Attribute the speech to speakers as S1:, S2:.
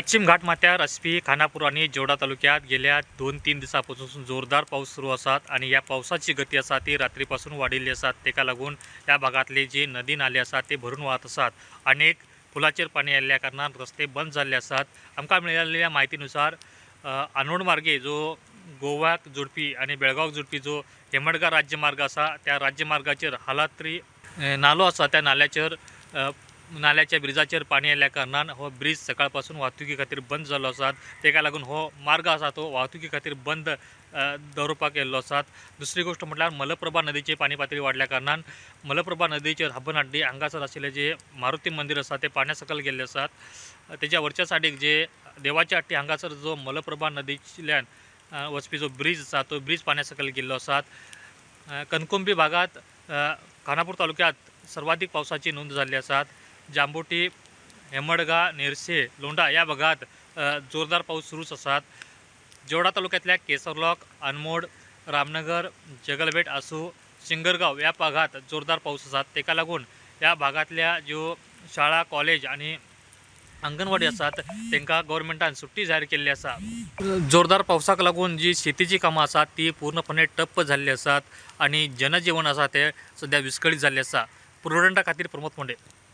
S1: पश्चिम घाट माथ्यार आसपी खानापूर आनी जेवडा तालुक्यात गेल्या 2-3 दिसां पासून जोरदार पावस सुरू आसात आनी ह्या पावसाची गती आसा ती रात्री पासून वाडिल्ली आसा. ताका लागून ह्या भागांतले जे नदी नाले आसात ते भरून वाहत आसात. अनेक पुलाचेर पाणी आयिल्ल्या कारणान रस्ते बंद जाल्ले आसात. आमकां मेळिल्ल्या म्हायतीनुसार आनोड मार्गे जो गोव्याक जोडपी आनी बेळगांवाक जोडपी जो हेमडगा राज्यमार्ग आसा त्या राज्यमार्गाचेर हालात्री नालो आसा त्या नाल्याचेर नाल्याच्या ब्रिजाचेर पाणी आयिल्ल्या कारणान हो ब्रिज सकाळ पासून वाहतुकी खातीर बंद जाल्लो आसा. ताका लागून हो मार्ग आसा तो वाहतुकी खातीर बंद दवरपाक येयल्लो आसा. दुसरी गोश्ट म्हटल्यार मलप्रभा नदीची पाणी पातळी वाडल्या कारणान मलप्रभा नदीचेर हब्बनाड्डी हांगासर आशिल्लें जे मारुती मंदीर आसा ते पाण्या सकयल गेल्ले आसात. तेज्या वरच्या सायडीक जे देवाच्या हट्टी हांगासर जो मलप्रभा नदींतल्यान वचपी जो ब्रिज आसा तो ब्रिज पाण्या सकयल गेल्लो आसा. कणकुंबी भागात खानापूर तालुक्यात सर्वाधिक पावसाची नोंद जाल्ली आसा. जांबोटी, हेमडगा, नेरसे, लोंढा या भागात जोरदार पाऊस सुरूच आसात. जेवडा तालुक्यातल्या केसरलॉक, अनमोड, रामनगर, जगलबेट आसू, शिंगरगाव या भागात जोरदार पाऊस आसात. ताका लागून ह्या भागांतल्या ज्यो शाळा, कॉलेज आनी अंगणवाडी आसात तांकां गव्हर्मेंटान सुट्टी जाहीर केल्ली आसा. जोरदार पावसाक लागून जी शेतीची कामां आसात ती पूर्णपणे ठप्प जाल्ली आसात आनी जनजीवन आसा तें सद्या विस्कळीत जाल्लें आसा. प्रुडंटा खातीर प्रमोद फोंडे.